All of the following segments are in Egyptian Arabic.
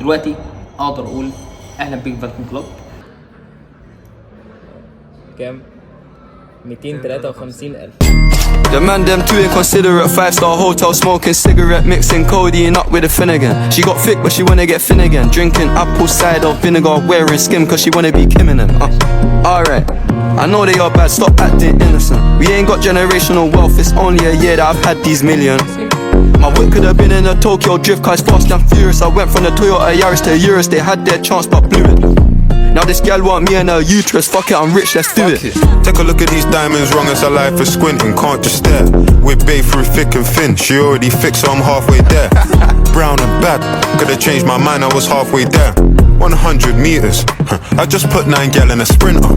ودلوقتي اقدر اقول اهلا بيك Falcon Club. كام؟ 253,000. The man them too inconsiderate. Five star hotel smoking cigarette, mixing codeine up with a Finnegan. She got thick, but she wanna get thin again. Drinking apple cider vinegar, wearing skim 'cause she wanna be Kim and them. Alright. I know they are bad, stop acting innocent. We ain't got generational wealth, it's only a year that I've had these millions. My whip could have been in a Tokyo Drift, 'cause fast and furious. I went from the Toyota Yaris to Urus, they had their chance but blew it. Now this gal want me and her uterus, fuck it, I'm rich, let's do it. Take a look at these diamonds, wrong as a life is squinting, can't just stare. We're babe through thick and thin, she already fixed, so I'm halfway there. Brown and bad, could've changed my mind, I was halfway there. 100 meters, I just put nine gal in a sprinter.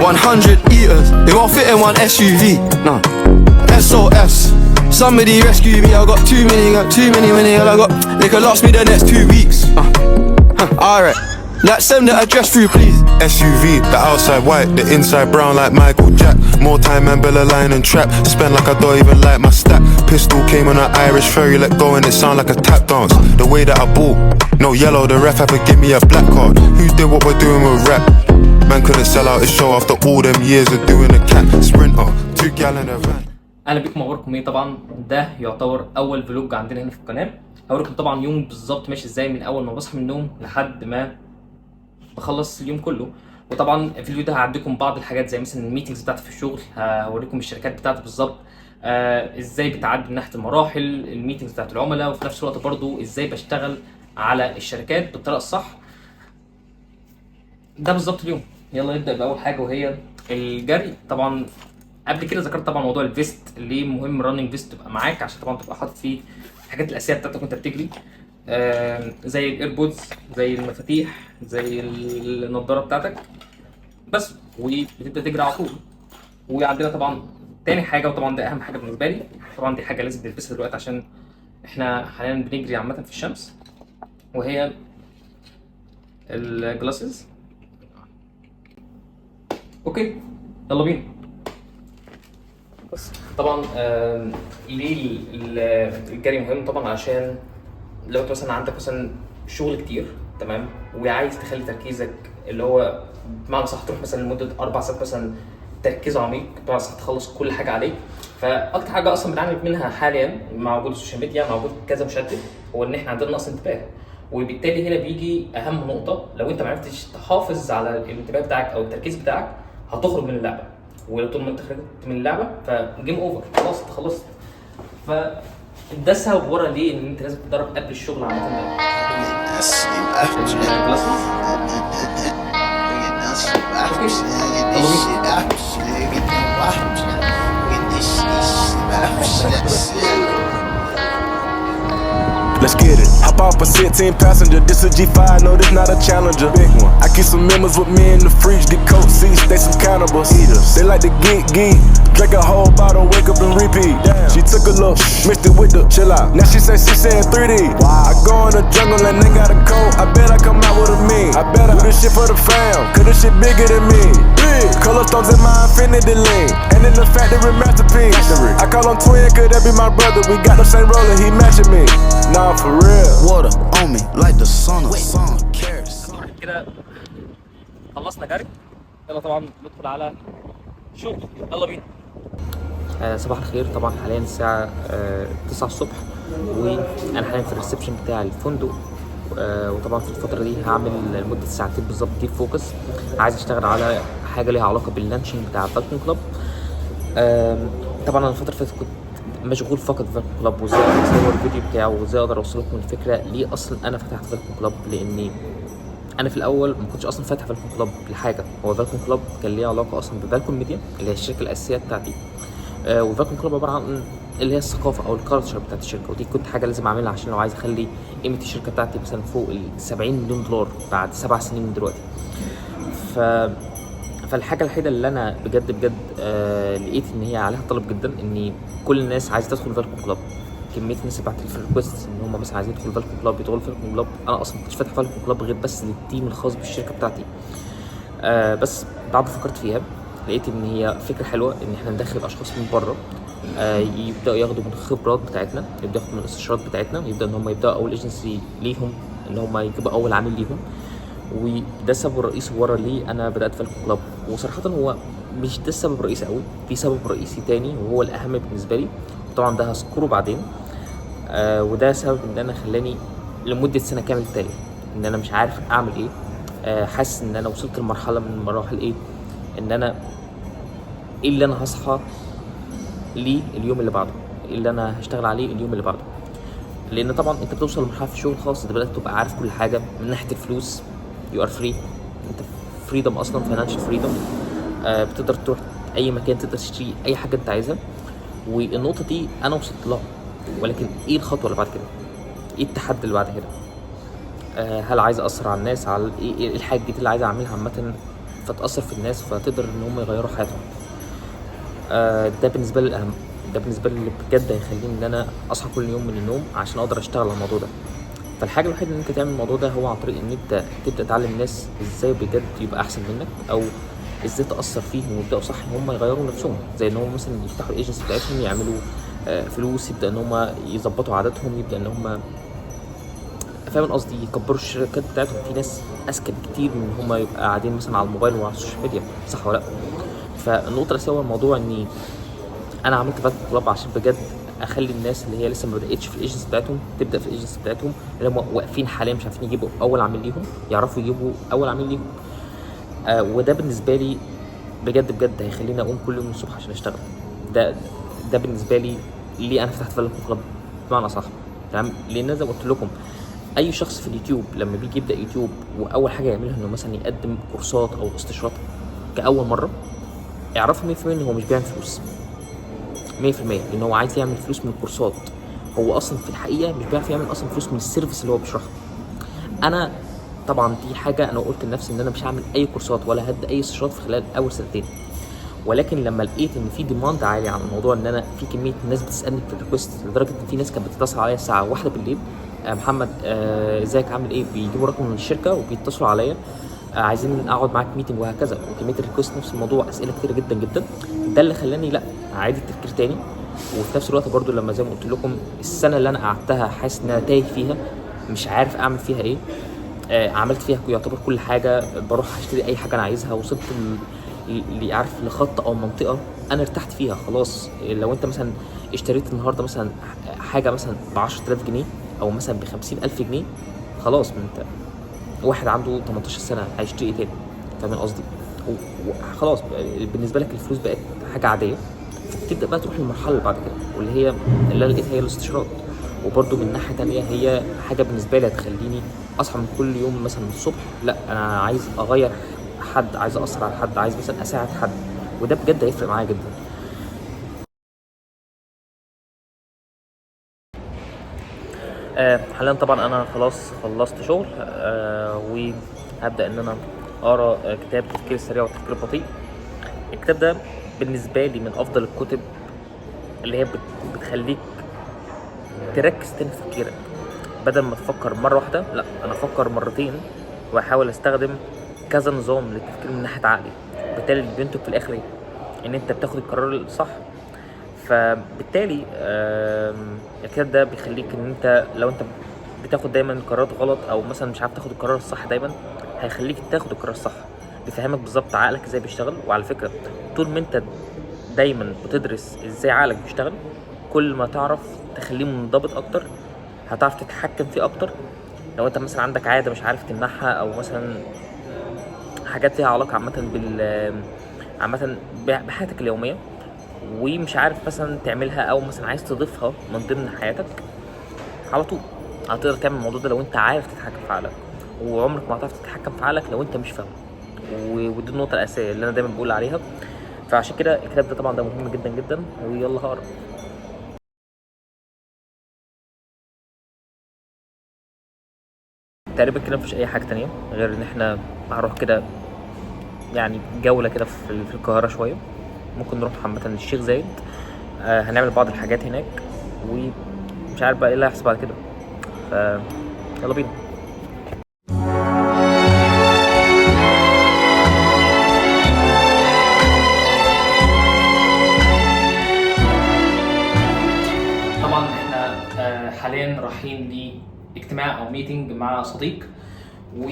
100 eaters, they won't fit in one SUV. No. SOS. Somebody rescue me, I got too many, many, I got. They could last me the next 2 weeks. Alright. Let's send the address through, please. SUV, the outside white, the inside brown like Michael Jack. More time and Bella line and trap. Spend like I don't even like my stack. Pistol came on an Irish ferry, let go and it sound like a tap dance. The way that I bought, no yellow, the ref had to give me a black card. Who did what we're doing with rap? Man couldn't sell out his show after all them years of doing a cat sprinter, two gallon a van. اهلا بيكم، اخباركم ايه؟ طبعا ده يعتبر اول vlog عندنا هنا في القناه. هوريكم طبعا يوم بالظبط ماشي ازاي من اول ما بصحى من النوم لحد ما بخلص اليوم كله. وطبعا في الفيديو ده هعديكم بعض الحاجات زي مثلا ال meetings بتاعتي في الشغل، هوريكم الشركات بتاعتي بالظبط ازاي بتعدي من ناحية المراحل، ال meetings بتاعت العملاء، وفي نفس الوقت برضو ازاي بشتغل على الشركات بالطريقة الصح. ده بالظبط اليوم. يلا نبدا باول حاجة وهي الجري. طبعا قبل كده ذكرت طبعا موضوع ال vest، ليه مهم running vest تبقى معاك؟ عشان طبعا تبقى حاطط فيه الحاجات الاساسية بتاعتك وانت بتجري، زي ال AirPods، زي المفاتيح، زي النضارة بتاعتك بس، وبتبدا تجري على طول. وعندنا طبعا تاني حاجه، وطبعا ده اهم حاجة بالنسبة لي، طبعا دي حاجة لازم نلبسها دلوقتي عشان احنا حاليا بنجري عامة في الشمس، وهي ال glasses. okay، يلا بينا. بس طبعا ليه الجري مهم؟ طبعا عشان لو انت مثلا عندك مثلا شغل كتير، تمام، وعايز تخلي تركيزك اللي هو بمعنى صح تروح مثلا لمدة 4 ساعات مثلا تركيز عميق، بمعنى صح تخلص كل حاجة عليك. فاكتر حاجة اصلا بنعاني منها حاليا مع وجود ال social media، مع وجود كذا مشتت، هو ان احنا عندنا نقص انتباه. وبالتالي هنا بيجي اهم نقطه: لو انت ما عرفتش تحافظ على الانتباه بتاعك او التركيز بتاعك هتخرج من اللعبه، ولو طول ما انت خرجت من اللعبة ف game over، خلاص انت خلصت. ف ده السبب ورا ليه ان انت لازم تتدرب قبل الشغل عامه. ال glasses. okay، يلا بينا. Let's get it. Hop off a 16 passenger. This a G5, no, this not a Challenger. Big one. I keep some members with me in the fridge. Get coat seats, they some cannibals. Eaters. They like to geek geek. Drink a whole bottle, wake up and repeat. Damn. She took a look, mixed it with the chill out. Now she say she saying 3D. Wow. I go in the jungle and they got a coat. I bet I come out with a mean. I bet I do this shit for the fam, 'cause this shit bigger than me. Big. Color stones in my infinity lane. And in the factory masterpiece. I call him twin, could that be my brother? We got the same roller, he matching me. Nah, for real. Water on me like the sauna. Sauna carrots. كده خلصنا جري، يلا طبعا ندخل على شغل، يلا بينا. صباح الخير. طبعا حاليا الساعة 9 الصبح وانا حاليا في ال reception بتاع الفندق. وطبعا في الفترة دي هعمل لمدة ساعتين بالظبط deep focus، عايز اشتغل على حاجة ليها علاقة بال launching بتاع Falcon Club. طبعا انا الفترة اللي فاتت كنت مشغول فقط في Falcon Club وازاي اقدر اصور الفيديو بتاعه وازاي اقدر اوصل لكم الفكرة ليه اصلا انا فتحت Falcon Club، لاني انا في الاول ما كنتش اصلا فاتح Falcon Club لحاجه. هو Falcon Club كان ليه علاقة اصلا ب Falcon Media اللي هي الشركة الاساسية بتاعتي، و Falcon Club عبارة عن اللي هي الثقافة او ال culture بتاعت الشركه، ودي كنت حاجة لازم اعملها عشان لو عايز اخلي قيمة الشركة بتاعتي مثلا فوق ال 70 مليون دولار بعد 7 سنين من دلوقتي. فالحاجه الوحيدة اللي انا بجد بجد لقيت ان هي عليها طلب جدا ان كل الناس عايزه تدخل Falcon Club. كمية الناس اللي بعت لي في ال request ان هم مثلا عايزين يدخلوا Falcon Club، يدخلوا Falcon Club. انا اصلا ما كنتش فاتح Falcon Club غير بس لل team الخاص بالشركة بتاعتي. بس بعد ما فكرت فيها لقيت ان هي فكرة حلوة ان احنا ندخل اشخاص من بره يبداوا ياخدوا من الخبرات بتاعتنا، يبداوا ياخدوا من الاستشارات بتاعتنا، يبدا ان هم يبداوا اول agency ليهم. ان هم يجيبوا اول عميل ليهم. وده السبب الرئيسي ورا ليه انا بدات Falcon Club. وصراحة هو مش ده السبب الرئيسي قوي، في سبب رئيسي تاني وهو الاهم بالنسبة لي، طبعا ده هذكره بعدين. وده سبب ان انا خلاني لمدة سنة كامل تاني ان انا مش عارف اعمل ايه. حاسس ان انا وصلت لمرحلة من مراحل ايه، ان انا ايه اللي انا هصحى ليه اليوم اللي بعده، ايه اللي انا هشتغل عليه اليوم اللي بعده. لان طبعا انت بتوصل لمرحلة في الشغل خلاص انت بدات تبقى عارف كل حاجة من ناحية الفلوس، you are free، انت freedom اصلا، financial freedom. بتقدر تروح اي مكان، تقدر تشتري اي حاجة انت عايزها. والنقطة دي انا وصلت لها، ولكن ايه الخطوة اللي بعد كده؟ ايه التحدي اللي بعد كده؟ هل عايز اثر على الناس، على ايه الحاجة الجديدة اللي عايز اعملها عامة فتاثر في الناس فتقدر ان هم يغيروا حياتهم؟ ده بالنسبة لي الاهم، ده بالنسبة لي اللي بجد هيخليني ان انا اصحى كل يوم من النوم عشان اقدر اشتغل على الموضوع ده. فالحاجه الوحيدة ان انت تعمل الموضوع ده هو عن طريق ان انت تبدا تعلم الناس ازاي بجد يبقى احسن منك، او ازاي تاثر فيهم ويبداوا صح ان هم يغيروا نفسهم، زي ان هم مثلا يفتحوا الايجنسي بتاعتهم، يعملوا فلوس، يبدا ان هم يظبطوا عاداتهم، يبدا ان هم فاهم قصدي، يكبروا الشركات بتاعتهم. في ناس اذكى بكتير من ان هم يبقى قاعدين مثلا على الموبايل وعلى ال social media، صح ولا لا؟ فالنقطه الاساسية هو الموضوع اني انا عملت Falcon Club عشان بجد اخلي الناس اللي هي لسه ما بداتش في الايجنسي بتاعتهم تبدا في الايجنسي بتاعتهم، اللي هم واقفين حاليا مش عارفين يجيبوا اول عميل ليهم، يعرفوا يجيبوا اول عميل ليهم. وده بالنسبة لي بجد بجد هيخليني اقوم كل يوم الصبح عشان اشتغل. ده بالنسبة لي ليه انا فتحت Falcon Club بمعنى صح، تمام؟ لان زي ما قلت لكم اي شخص في اليوتيوب لما بيجي يبدا يوتيوب واول حاجة يعملها انه مثلا يقدم كورسات او استشارات كاول مرة، اعرفوا 100% ان هو مش بيعمل فلوس 100%، لان هو عايز يعمل فلوس من الكورسات. هو اصلا في الحقيقة مش بيعرف يعمل اصلا فلوس من ال service اللي هو بيشرحها. انا طبعا دي حاجة انا قلت لنفسي ان انا مش هعمل اي كورسات ولا هدي اي استشارات في خلال اول سنتين، ولكن لما لقيت ان في demand عالي على الموضوع، ان انا في كمية ناس بتسالني في ال request، لدرجة ان في ناس كانت بتتصل عليا الساعة 1 بالليل، محمد ازيك عامل ايه، بيجيبوا رقم من الشركة وبيتصلوا عليا، عايزين اقعد معاك meeting وهكذا، وكمية ال request نفس الموضوع، اسئلة كتير جدا جدا. ده اللي خلاني لا اعيد التفكير تاني. وفي نفس الوقت برضو لما زي ما قلت لكم السنة اللي انا قعدتها حاسس ان انا تايه فيها، مش عارف اعمل فيها ايه. عملت فيها يعتبر كل حاجة، بروح اشتري اي حاجة انا عايزها، وصلت عارف لخط او منطقة انا ارتحت فيها خلاص. لو انت مثلا اشتريت النهارده مثلا حاجة مثلا ب 10000 جنيه او مثلا ب 50000 جنيه، خلاص ما انت واحد عنده 18 سنة هيشتري ايه تاني؟ فاهم قصدي؟ وخلاص بالنسبة لك الفلوس بقت حاجة عادية. فبتبدا بقى تروح للمرحلة اللي بعد كده، واللي هي اللي انا لقيتها هي الاستشارات. وبرده من ناحية تانية هي حاجة بالنسبة لي هتخليني اصحى من كل يوم مثلا الصبح، لا انا عايز اغير حد، عايز اثر على حد، عايز مثلا اساعد حد، وده بجد هيفرق معايا جدا. حاليا طبعا انا خلاص خلصت شغل، وهبدا ان انا اقرا كتاب التفكير السريع والتفكير البطيء. الكتاب ده بالنسبة لي من افضل الكتب اللي هي بتخليك تركز تاني في تفكيرك، بدل ما تفكر مرة واحدة، لا انا افكر مرتين واحاول استخدم كذا نظام للتفكير من ناحية عقلي، وبالتالي اللي بينتج في الاخر ايه؟ ان انت بتاخد القرار الصح. فبالتالي الكتاب ده بيخليك ان انت لو انت بتاخد دايما قرارات غلط او مثلا مش عارف تاخد القرار الصح دايما، هيخليك تاخد القرار الصح، بيفهمك بالظبط عقلك ازاي بيشتغل. وعلى فكرة طول ما انت دايما بتدرس ازاي عقلك بيشتغل، كل ما تعرف تخليه منضبط اكتر، هتعرف تتحكم فيه اكتر. لو انت مثلا عندك عادة مش عارف تمنعها، او مثلا حاجات ليها علاقة عامة عامة بحياتك اليومية ومش عارف مثلا تعملها، او مثلا عايز تضيفها من ضمن حياتك، على طول هتقدر تعمل الموضوع ده لو انت عارف تتحكم في عقلك. وعمرك ما هتعرف تتحكم في عقلك لو انت مش فاهمه، ودي النقطة الأساسية اللي أنا دايما بقول عليها. فعشان كده الكتاب ده طبعا ده مهم جدا جدا، ويلا هقرا. تقريبا كده مفيش أي حاجة تانية غير إن إحنا هنروح كده يعني جولة كده في القاهرة شوية، ممكن نروح عامة للشيخ زايد، هنعمل بعض الحاجات هناك، ومش عارف بقى إيه اللي هيحصل بعد كده. يلا بينا. طبعا احنا حاليا رايحين اجتماع او meeting مع صديق. و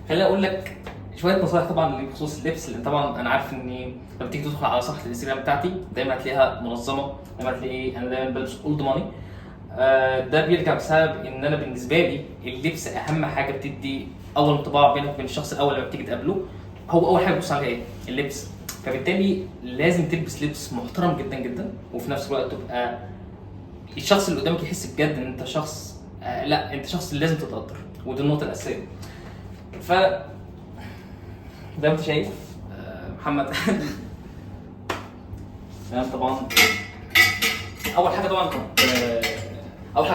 خليني اقول لك شوية نصايح طبعا بخصوص اللبس، لان طبعا انا عارف ان لما تيجي تدخل على صفحة الانستجرام بتاعتي دايما هتلاقيها منظمه، دايما هتلاقي انا دايما بلبس old money. ده بيرجع بسبب ان انا بالنسبة لي اللبس اهم حاجة بتدي اول انطباع بينك وبين الشخص الاول لما بتيجي تقابله، هو اول حاجة بتبص عليها ايه؟ اللبس. فبالتالي لازم تلبس لبس محترم جدا جدا، وفي نفس الوقت تبقى الشخص اللي قدامك يحس بجد ان انت شخص لا انت شخص لازم تتقدر، ودي النقطة الاساسية. ف زي ما انت شايف محمد تمام. طبعا اول حاجة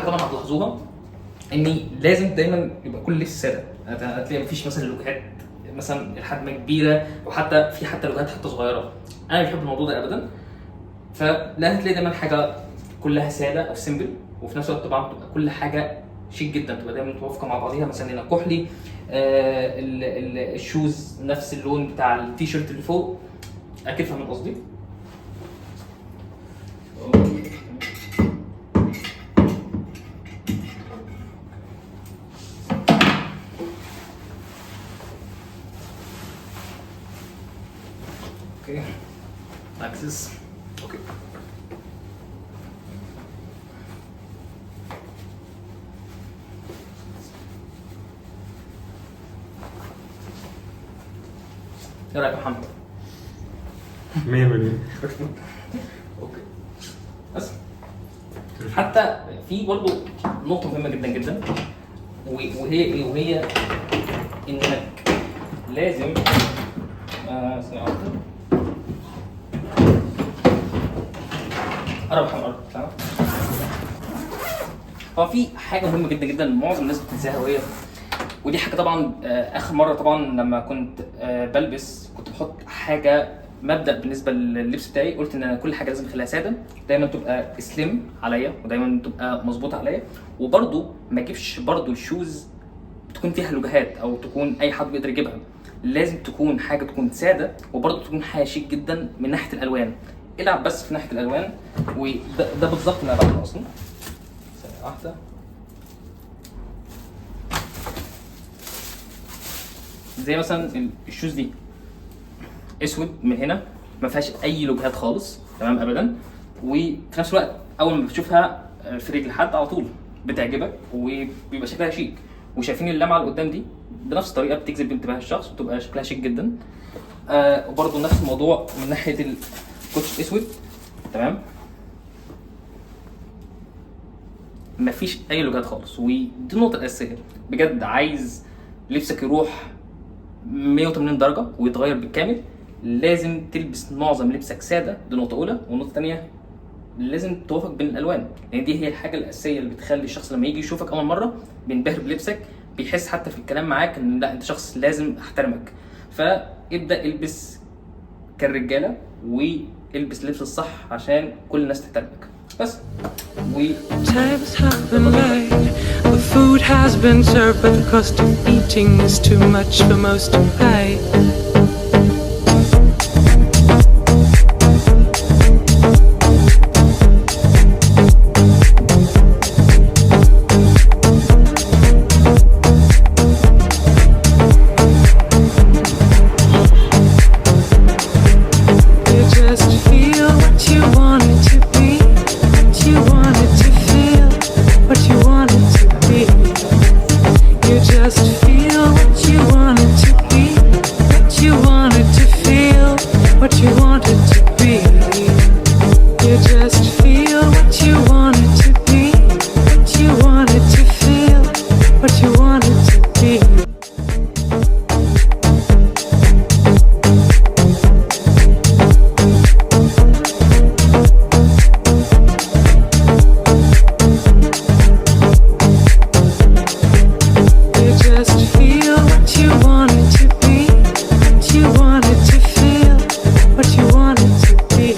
طبعا هتلاحظوها ان لازم دايما يبقى كل لبس ساده. هتلاقي مفيش مثلا لوجهات مثلا لحد ما كبيرة، وحتى في حتى لوجهات حتى صغيرة. انا مش بحب الموضوع ده ابدا. فلا هتلاقي دايما حاجة كلها ساده او simple، وفي نفس الوقت طبعا تبقى كل حاجة شيك جدا، تبقى دايما متوافقة مع بعضيها. مثلا هنا كحلي، ال shoes نفس اللون بتاع التيشيرت اللي فوق، اكيد فاهمين قصدي. okay اكسس. okay ايه رايك يا محمد؟ 100%. okay بس حتى في برضه نقطة مهمة جدا جدا، وهي ايه؟ وهي انك لازم ثانية واحدة. قرب محمد، قرب. هو في حاجة مهمة جدا جدا معظم الناس بتنساها، وهي ودي حاجة طبعا اخر مرة طبعا لما كنت بلبس كنت بحط حاجة مبدا بالنسبة لللبس بتاعي، قلت ان انا كل حاجة لازم اخليها ساده، دايما تبقى slim عليا ودايما تبقى مظبوطة عليا، وبرده ما اجيبش برده ال shoes تكون فيها لوجهات او تكون اي حد بيقدر يجيبها. لازم تكون حاجة تكون ساده وبرده تكون حاجة شيك جدا من ناحية الالوان. العب بس في ناحية الالوان، وده ده بالظبط اللي انا بعمله اصلا. ثانية واحدة. زي مثلا ال shoes دي اسود من هنا، ما فيهاش اي لوجهات خالص، تمام ابدا، وفي نفس الوقت اول ما بتشوفها في رجل حد على طول بتعجبك وبيبقى شكلها شيك. وشايفين اللمعة اللي قدام دي بنفس الطريقة بتجذب انتباه الشخص وتبقى شكلها شيك جدا. وبرده نفس الموضوع من ناحية الكوتش الاسود، تمام، مفيش اي لوجهات خالص. ودي النقطة الاساسية بجد. عايز لبسك يروح 180 درجه ويتغير بالكامل، لازم تلبس معظم لبسك ساده، دي نقطة اولى. والنقطة الثانية لازم توافق بين الالوان، لان دي هي الحاجة الاساسية اللي بتخلي الشخص لما يجي يشوفك اول مرة بينبهر بلبسك، بيحس حتى في الكلام معاك ان لا انت شخص لازم احترمك. فابدا البس كالرجاله والبس اللبس الصح عشان كل الناس تحترمك بس. و Tables have been laid, the food has been served, but the cost of eating is too much for most to pay. You just feel what you want it to be, what you want it to feel, what you want it to be. You just feel what you want it to be, what you want it to feel, what you want it to be. You just feel what you want it to be, what you want it to feel, what you want it to be. You just feel what you want it to be, what you want it to feel, what you want it to be.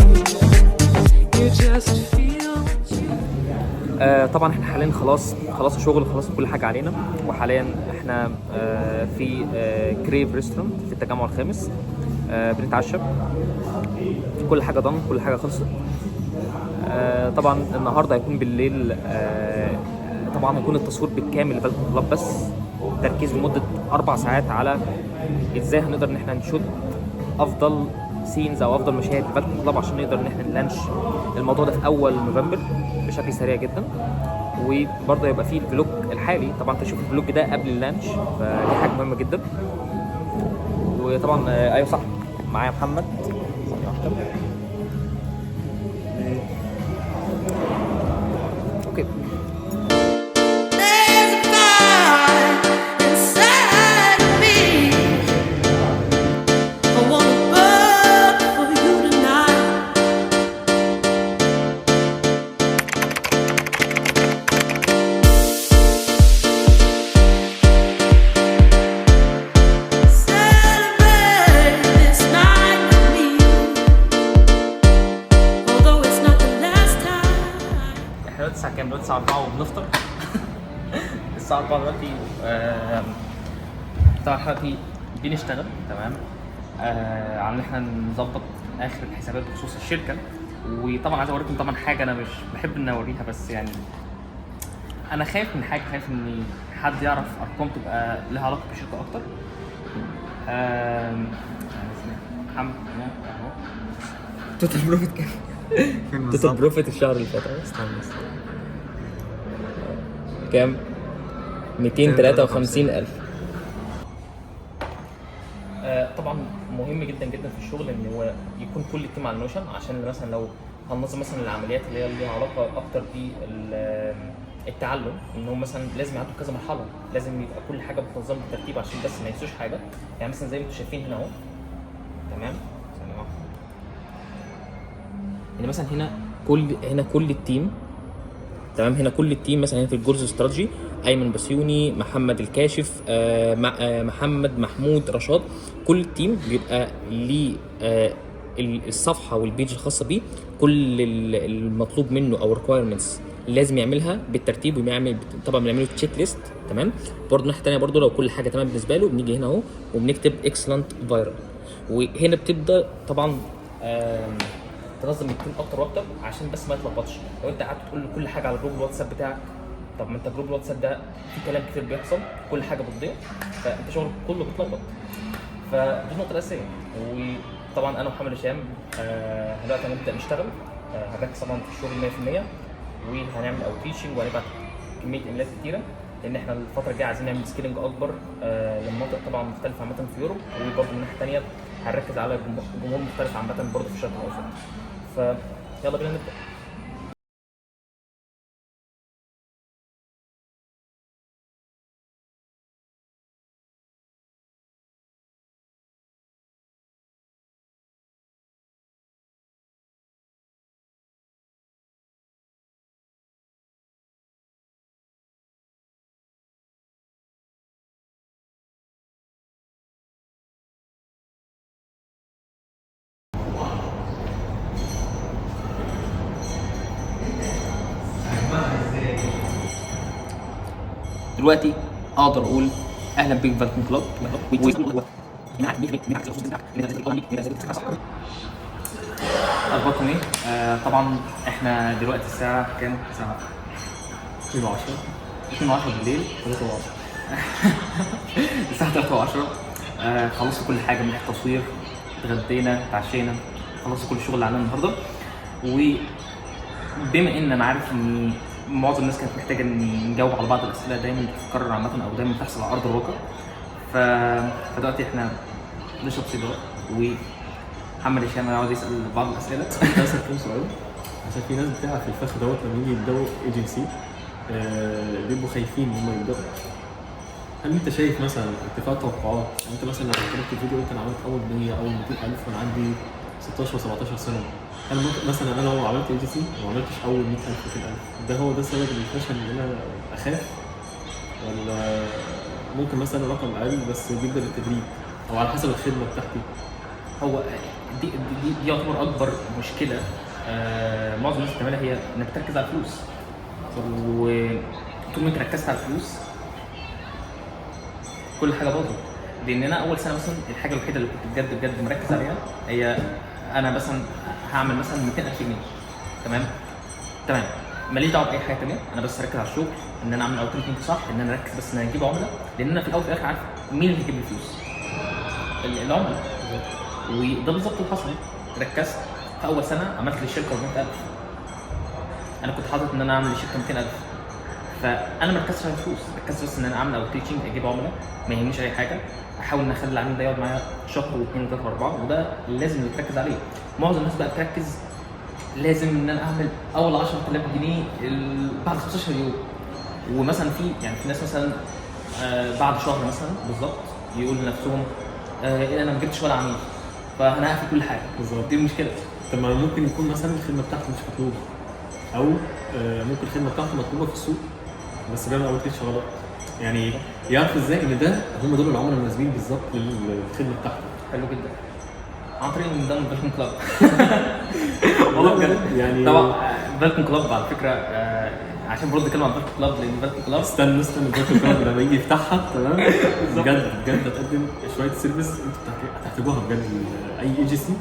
You just feel what you طبعا احنا حاليا خلاص خلصنا شغل، خلصنا كل حاجة علينا، وحاليا احنا في Crave restaurant في التجمع الخامس، بنتعشى. كل حاجة done، كل حاجة خلصت. طبعا النهارده هيكون بالليل طبعا هيكون التصوير بالكامل ل Falcon Club، بس تركيز لمدة 4 ساعات على ازاي هنقدر ان احنا ن shoot افضل scenes او افضل مشاهد ل Falcon Club عشان نقدر ان احنا ن launch الموضوع ده في اول نوفمبر بشكل سريع جدا. وبرضه هيبقى فيه ال vlog الحالي، طبعا تشوف ال vlog ده قبل ال launch، فدي حاجة مهمة جدا. وطبعا ايوه صح، معايا محمد. ثانية واحده. okay. There's a fire inside of me. I wanna burn for you tonight. Celebrate this night with me. Although it's not the last time. احنا دلوقتي الساعة كام؟ دلوقتي الساعة 4 وبنفطر. الساعة 4 دلوقتي. طبعا احنا دلوقتي بنشتغل، تمام، على ان احنا نظبط اخر الحسابات بخصوص الشركة. وطبعا عايز اوريكم طبعا حاجة انا مش بحب ان اوريها، بس يعني انا خايف من حاجة، خايف ان حد يعرف ارقام تبقى لها علاقة بالشركة اكتر. محمد اهو، total profit كام؟ total profit الشهر اللي فات. استنى استنى. كام؟ 253 ألف. طبعا مهم جدا جدا في الشغل ان هو يكون كل ال team على ال Notion، عشان مثلا لو هننظم مثلا العمليات اللي هي ليها علاقة اكتر بالتعلم، ان هم مثلا لازم يعدوا كذا مرحله، لازم يبقى كل حاجة متنظمه بالترتيب عشان بس ما ينسوش حاجه. يعني مثلا زي ما انتم شايفين هنا اهو، تمام، ثانية واحده، يعني مثلا هنا كل ال team، تمام، هنا كل ال team مثلا هنا في ال goals strategy، ايمن بسيوني، محمد الكاشف، محمد محمود رشاد، كل ال team بيبقى ليه الصفحة وال page الخاصة بيه، كل المطلوب منه او requirements لازم يعملها بالترتيب، وبيعمل طبعا بنعمله checklist، تمام. برضه الناحية الثانية برضه لو كل حاجة تمام بالنسبة له بنيجي هنا اهو وبنكتب excellent viral، وهنا بتبدا طبعا تنظم ال team اكتر واكتر عشان بس ما يتلخبطش. لو انت قعدت تقول له كل حاجة على group الواتساب بتاعك، طب ما انت group الواتساب ده في كلام كتير بيحصل، كل حاجة بتضيع، فانت شغلك كله بيتلخبط. فدي النقطة الاساسيه. وطبعا انا ومحمد هشام دلوقتي هنبدا نشتغل، هنركز طبعا في الشغل 100%، وهنعمل outreaching وهنبعت كمية ايميلات كتيره، لان احنا الفترة الجاية عايزين نعمل scaling اكبر لمناطق طبعا مختلفة عامة في Europe، وبرضه من الناحية الثانية هنركز على جمهور مختلف عامة برضه في الشرق الاوسط. فيلا بينا نبدا. دلوقتي اقدر اقول اهلا بيك Falcon Club. اخباركم ايه؟ طبعا احنا دلوقتي الساعة كام؟ الساعة 2 10. 2 10 بالليل. 3 10. الساعة 3 و10. خلصت كل حاجة من ناحية التصوير، اتغدينا، اتعشينا، خلصت كل الشغل اللي علينا النهارده. وبما ان انا عارف ان معظم الناس كانت محتاجة ان نجاوب على بعض الأسئلة دايما بتتكرر عامة او دايما بتحصل على أرض الواقع، فدلوقتي احنا نشرب سيجارة ومحمد هشام هيقعد يسأل بعض الأسئلة. كنت اسال كام سؤال عشان في ناس بتقع في الفخ دوت لما يجي يبداوا agency بيبقوا خايفين ان هم يبداوا. هل انت شايف مثلا ارتفاع توقعات؟ يعني انت مثلا لو اتفرجت الفيديو قلت انا عملت اول 100 اول 200 الف وانا عندي 16 و17 سنه، هل ممكن مثلا انا لو عملت agency وما عملتش اول 100000 200000 ده هو ده سبب الفشل ان انا اخاف، ولا ممكن مثلا رقم اقل بس بيبدا بالتدريج او على حسب الخدمة بتاعتي؟ هو دي يعتبر اكبر مشكلة معظم الناس بتعملها، هي انك تركز على الفلوس، وطول ما انت ركزت على الفلوس كل حاجة باظت. لان انا اول سنة مثلا الحاجة الوحيدة اللي كنت بجد بجد مركز عليها هي انا مثلا هعمل مثلا 200000 جنيه، تمام، ماليش دعوه باي حاجة تانية، انا بس ركز على الشغل. ان انا اعمل outreaching صح، ان انا اركز بس ان انا اجيب عملاء، لان انا في الاول وفي الاخر عارف مين اللي هيجيب لي فلوس، العملاء. وده بالظبط اللي حصل. ركزت في اول سنة عملت للشركة 400,000، انا كنت حاطط ان انا اعمل للشركة 200,000، فانا ما ركزتش على الفلوس، ركزت بس ان انا اعمل outreaching، اجيب عملاء، ما يهمنيش اي حاجة، احاول ان اخلي العميل ده يقعد معايا شهر واثنين وثلاثة واربعة، وده لازم اللي تركز عليه. معظم الناس بقى بتركز لازم ان انا اعمل اول 10,000 جنيه بعد 15 يوم، ومثلا في يعني في ناس مثلا بعد شهر مثلا بالظبط يقول لنفسهم إيه انا ما جبتش ولا عميل، فانا هقفل كل حاجة. بالظبط. دي المشكلة. طب ما ممكن يكون مثلا الخدمة بتاعته مش مطلوبه، او ممكن الخدمة بتاعته مطلوبه في السوق بس بيعمل outreach غلط. يعني يعرف ازاي ان ده هم دول العملاء المناسبين بالظبط للخدمة بتاعته؟ حلو جدا، عن طريق ان ده Falcon Club. والله بجد يعني طبعا Falcon Club على فكرة، عشان برضه نتكلم عن Falcon Club، لان Falcon Club استنى ال Falcon Club لما يجي يفتحها، تمام، بجد بجد هتقدم شوية service انتوا هتحتاجوها بجد اي ايجنسي.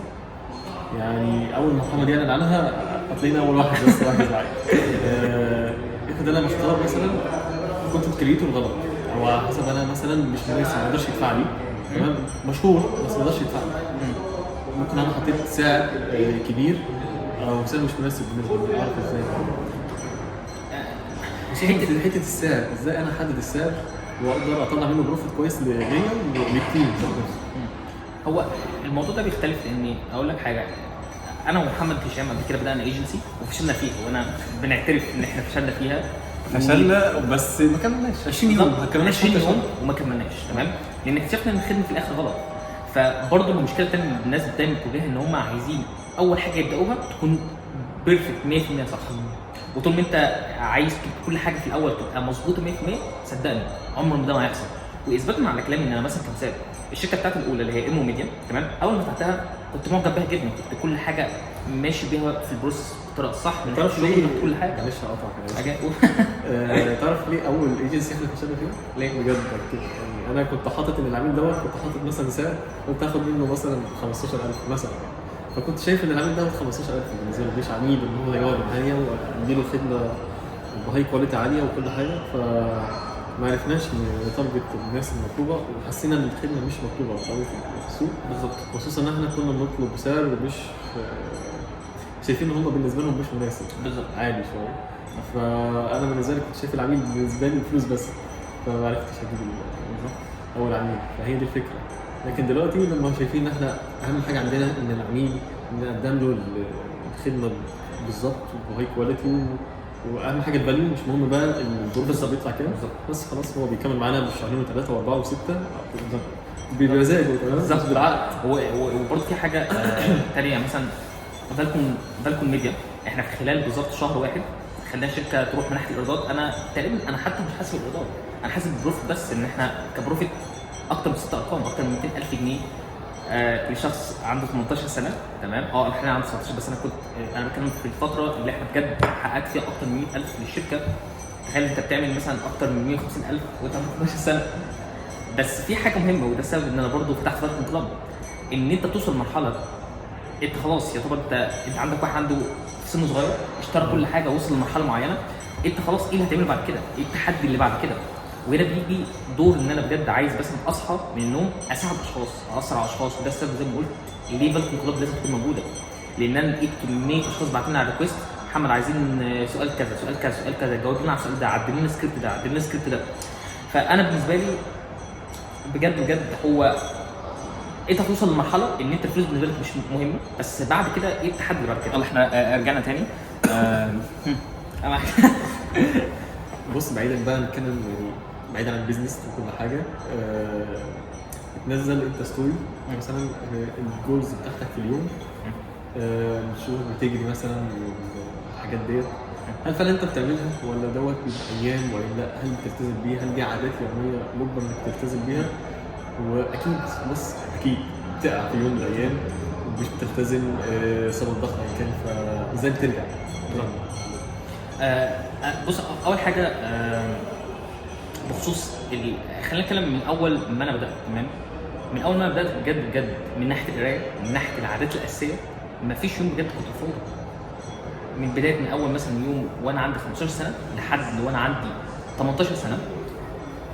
يعني اول ما محمد يعلن عنها هتلاقينا اول واحد بس ركز معايا. افرض انا بختار مثلا content creator غلط، او حسب انا مثلا مش مناسب، ما اقدرش يدفع لي، تمام، مشهور بس ما اقدرش يدفع لي، ممكن انا حطيت سعر كبير او سعر مش مناسب بالنسبة لي، اعرف ازاي؟ حتة السعر ازاي انا احدد السعر واقدر اطلع منه profit كويس ليا ولل team؟ هو الموضوع ده بيختلف، لاني اقول لك حاجة، انا ومحمد هشام قبل كده بدانا ايجنسي وفشلنا فيها، وانا بنعترف ان احنا فشلنا فيها، فشلنا بس ما كملناش 20 يوم، ما كملناش 20 يوم وما كملناش، تمام، لان اكتشفنا ان الخدمة في الاخر غلط. فبرضه المشكلة الثانية اللي الناس دايما بتواجهها ان هم عايزين اول حاجة يبداوها تكون perfect 100% صح، وطول ما انت عايز كل حاجة في الاول تبقى مظبوطة 100%، صدقني عمر ما ده ما هيحصل. واثباتا على كلامي ان انا مثلا كمثال الشركة بتاعتي الاولى اللي هي امو ميديا، تمام، اول ما فتحتها كنت معجب بيها جدا، كنت كل حاجة ماشي بيها في ال process بالطريقة الصح، من تعرف الشغل ليه؟ كل حاجة. معلش هقطعك حاجة تعرف ليه اول ايجنسي احنا فشلنا فيها؟ ليه؟ بجد يعني انا كنت حاطط ان العميل دوت، كنت حاطط مثلا سعر كنت هاخد منه مثلا 15,000 مثلا، فكنت شايف ان العميل دوت 15,000 بالنسبة لي مش عميل ان هو يقعد معايا واديله خدمة ب high quality عالية وكل حاجة، ف ما عرفناش ن target الناس المطلوبة، وحسينا ان الخدمة مش مطلوبه قوي في السوق. بالظبط، خصوصا ان احنا كنا بنطلب بسعر مش شايفين ان هم بالنسبة لهم مش مناسب، بالظبط عالي شوية. فانا بالنسبة لي كنت شايف العميل بالنسبة لي الفلوس بس، فما عرفتش اجيب اول عميل، فهي دي الفكرة. لكن دلوقتي لما شايفين ان احنا اهم حاجة عندنا ان العميل نقدم له الخدمة بالظبط و high quality، واهم حاجة ال value، مش مهم بقى ال profit بيطلع كام، بس خلاص هو بيكمل معانا بشهرين وثلاثة واربعة وستة بمزاجه، تمام، بالظبط بالعقد. وبرضه في حاجة ثانية مثلا Falcon Media، احنا في خلال بالظبط شهر واحد خلينا شركة تروح من ناحية الايرادات. انا تقريبا انا حتى مش حاسب الايرادات، انا حاسب profit بس، ان احنا ك profit اكتر من 6 ارقام، اكتر من 200,000 جنيه لشخص عنده 18 سنة، تمام، انا حاليا عندي 19، بس انا كنت انا بتكلم في الفترة اللي احنا بجد حققت فيها اكتر من 100,000 للشركة. تخيل انت بتعمل مثلا اكتر من 150,000 وانت عندك 18 سنة. بس في حاجة مهمة، وده السبب ان انا برضو فتحت Falcon Club، ان انت توصل لمرحلة انت خلاص يعتبر انت عندك واحد عنده في سن صغير اشترى كل حاجة، وصل لمرحلة معينة، انت خلاص ايه اللي هتعمله بعد كده؟ ايه التحدي اللي بعد كده؟ وهنا بيجي دور ان انا بجد عايز بس اصحى من النوم اساعد اشخاص، اسرع اشخاص. وده السبب زي ما قلت ليه Falcon Club لازم تكون موجودة، لان انا لقيت كمية اشخاص بعتوا لنا على request، محمد عايزين سؤال كذا، سؤال كذا، سؤال كذا، جاوب لنا على السؤال ده، عدل لنا السكريبت ده، عدل لنا السكريبت ده. فانا بالنسبة لي بجد بجد هو انت هتوصل لمرحلة ان انت الفلوس بالنسبة لك مش مهمة، بس بعد كده ايه التحدي اللي بعد كده؟ يلا احنا رجعنا تاني. بص، بعيدا بقى نتكلم يعني بعيدا عن ال business وكل حاجة، بتنزل انت story مثلا ال goals بتاعتك في اليوم، بتشوف بتجري مثلا الحاجات ديت، هل فعلا انت بتعملها ولا دوت بيبقى ايام ولا لا؟ هل بتلتزم بيها؟ هل دي عادات يومية مجبر انك تلتزم بيها؟ واكيد بص اكيد بتقع في يوم من الايام ومش بتلتزم سبب ضغط ايا كان، فازاي بترجع؟ بص، اول حاجة بخصوص خلينا نتكلم من اول ما انا بدات، تمام؟ من اول ما بدات بجد بجد من ناحية القراية، من ناحية العادات الاساسية، مفيش يوم بجد كنت فاضي. من بداية من اول مثلا يوم وانا عندي 15 سنة لحد وانا عندي 18 سنة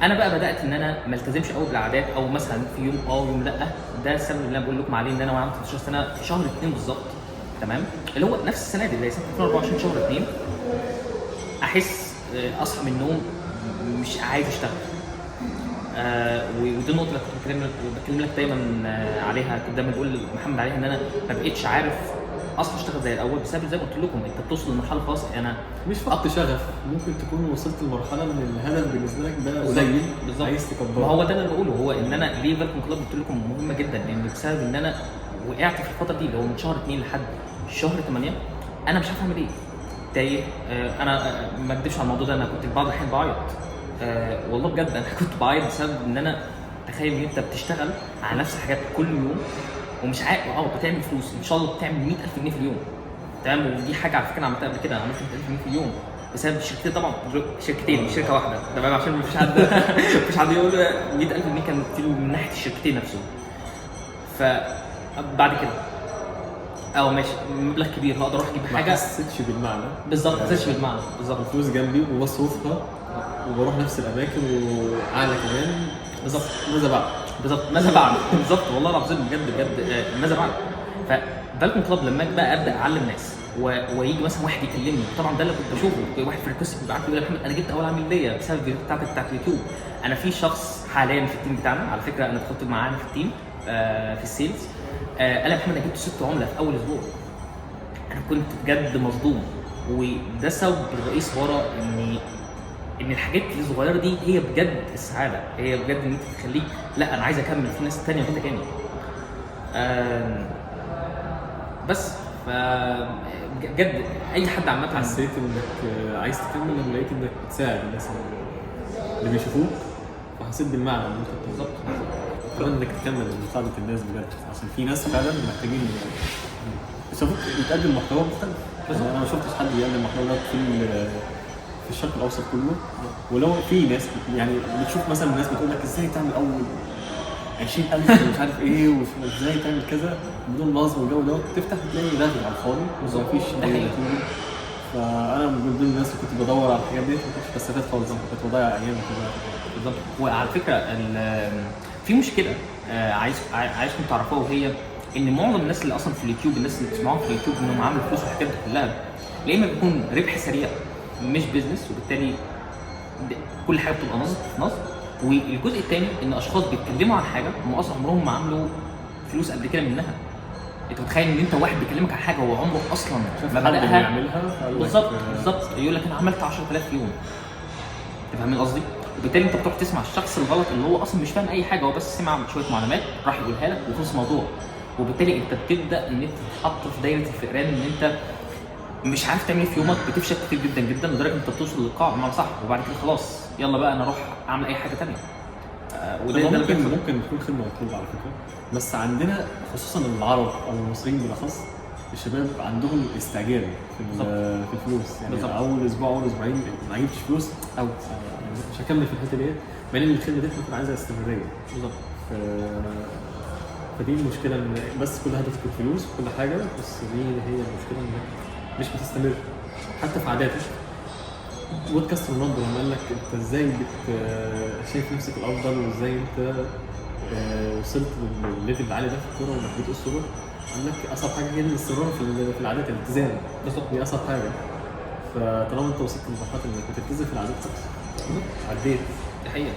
انا بقى بدات ان انا ما التزمش قوي بالعادات، او مثلا في يوم ويوم لا. ده السبب اللي انا بقول لكم عليه، ان انا وانا عندي 18 سنة في شهر 2 بالظبط، تمام، اللي هو نفس السنة دي اللي هي سنة 2024 شهر 2، احس اصحى من النوم مش عايز اشتغل. ودي النقطة اللي كنت بتكلم لك دايما عليها، كنت دايما بقول لمحمد عليها ان انا ما بقتش عارف اصلا اشتغل زي الاول، بسبب زي ما قلت لكم انت بتوصل لمرحلة خلاص انا مش فقدت شغف، ممكن تكون وصلت لمرحلة ان الهدف بالنسبة لك ده قليل، بالظبط عايز تكبره. ما هو ده اللي انا بقوله، هو ان انا ليه فالكون كلاب قلت لكم مهمة جدا، لان بسبب ان انا وقعت في الفترة دي اللي هو من شهر 2 لحد شهر 8 انا مش عارف اعمل ايه، تايه. انا ما اكدبش على الموضوع ده، انا كنت في بعض الاحيان بعيط، والله بجد انا كنت بعيط بسبب ان انا تخيل ان انت بتشتغل على نفس الحاجات كل يوم ومش عارف بتعمل فلوس ان شاء الله بتعمل 100,000 جنيه في اليوم، تمام. ودي حاجة على فكرة انا عملتها قبل كده، انا عملت 100,000 جنيه في اليوم بسبب شركتين، طبعا شركتين مش شركة واحدة، تمام، عشان مفيش حد مفيش حد يقول 100,000 جنيه كان كتير من ناحية الشركتين نفسهم. فبعد كده ماشي مبلغ كبير هقدر اروح اجيب حاجة، ما حسيتش بالمعنى بالظبط، ما حسيتش بالمعنى بالظبط. الفلوس جنبي وبصرفها وبروح نفس الاماكن واعلى كمان، بالظبط. ماذا بعد؟ بالظبط، ماذا بعد؟ بالظبط والله العظيم بجد بجد ماذا بعد؟ ففالكون كلاب لما اجي بقى ابدا اعلم ناس ويجي مثلا واحد يكلمني، طبعا ده اللي كنت بشوفه، واحد في request بيبعت لي يقول لي يا محمد انا جبت اول عميل ليا بسبب الفيديو بتاعتك بتاعت اليوتيوب. انا في شخص حاليا في ال team بتاعنا، على فكرة انا دخلت معانا في ال team في ال sales، قال يا محمد انا جبت 6 عملاء في اول اسبوع. انا كنت بجد مصدوم، وده السبب الرئيسي ورا ان الحاجات الصغيرة دي هي بجد السعادة، هي بجد ان انت تخليك لا انا عايز اكمل، في ناس تانية محتاجاني. بس ف بجد اي حد عامة حسيت انك عايز تكمل لما لقيت انك بتساعد الناس اللي بيشوفوك، فحسيت بالمعنى ان انت بالظبط. اتمنى انك تكمل مساعدة الناس بجد، عشان في ناس فعلا محتاجين يشوفوك بتقدم محتوى مختلف. يعني انا ما شفتش حد بيقدم محتوى ده في الشرق الاوسط كله، ولو في ناس يعني بتشوف مثلا الناس بتقول لك ازاي تعمل اول 20,000 ومش عارف ايه وازاي تعمل كذا بدون نظم والجو دوت، تفتح تلاقي رغي على الفاضي ومفيش اي نتيجة. فانا من ضمن الناس اللي كنت بدور على الحاجات دي ما كنتش بستفاد خالص، كنت بضيع ايامي كلها. بالظبط. وعلى فكرة في مشكلة عايزكم تعرفوها، وهي ان معظم الناس اللي اصلا في اليوتيوب، الناس اللي بتسمعوهم في اليوتيوب انهم عاملوا فلوس والحاجات دي كلها، يا اما بيكون ربح سريع مش business، وبالتالي كل حاجة بتبقى نصب في نصب. والجزء الثاني ان اشخاص بيتكلموا عن حاجة هم اصلا عمرهم ما عملوا فلوس قبل كده منها. انت متخيل ان انت واحد بيكلمك عن حاجة هو عمره اصلا ما بدأها؟ بالظبط بالظبط، يقول لك انا عملت 10,000 في يوم. انت فاهمين قصدي؟ وبالتالي انت بتروح تسمع الشخص الغلط اللي هو اصلا مش فاهم اي حاجة، هو بس سمع شوية معلومات راح يقولها لك وخلص الموضوع. وبالتالي انت بتبدا ان انت تتحط في دايرة الفئران، ان انت مش عارف تعمل ايه في يومك، بتفشل كتير جدا جدا لدرجة انت بتوصل للقاع بمعنى صح، وبعد كده خلاص يلا بقى انا اروح اعمل اي حاجة ثانية. وده ممكن تكون خدمة مطلوبه على فكرة، بس عندنا خصوصا العرب او المصريين بالاخص الشباب عندهم استعجال في الفلوس. يعني بالزبط. اول اسبوع اول اسبوعين ما جبتش فلوس او يعني مش هكمل في الحتة ديت، مع ان الخدمة دي بتكون عايزه استمرارية. بالظبط. فدي المشكلة، ان بس كل هدفك الفلوس وكل حاجة، بس دي هي المشكلة انك مش بتستمر حتى في عاداتك. بودكاست رونالدو لما قال لك انت ازاي شايف نفسك الافضل وازاي انت وصلت للل level العالي ده في الكورة وانك بتقص الصورة، قال لك اصعب حاجة هي الاستمرار في العادات، الالتزام. بالظبط، دي اصعب حاجة. فطالما انت وصلت لمرحلة انك بتلتزم في العادات خلاص عديت. دي حقيقة.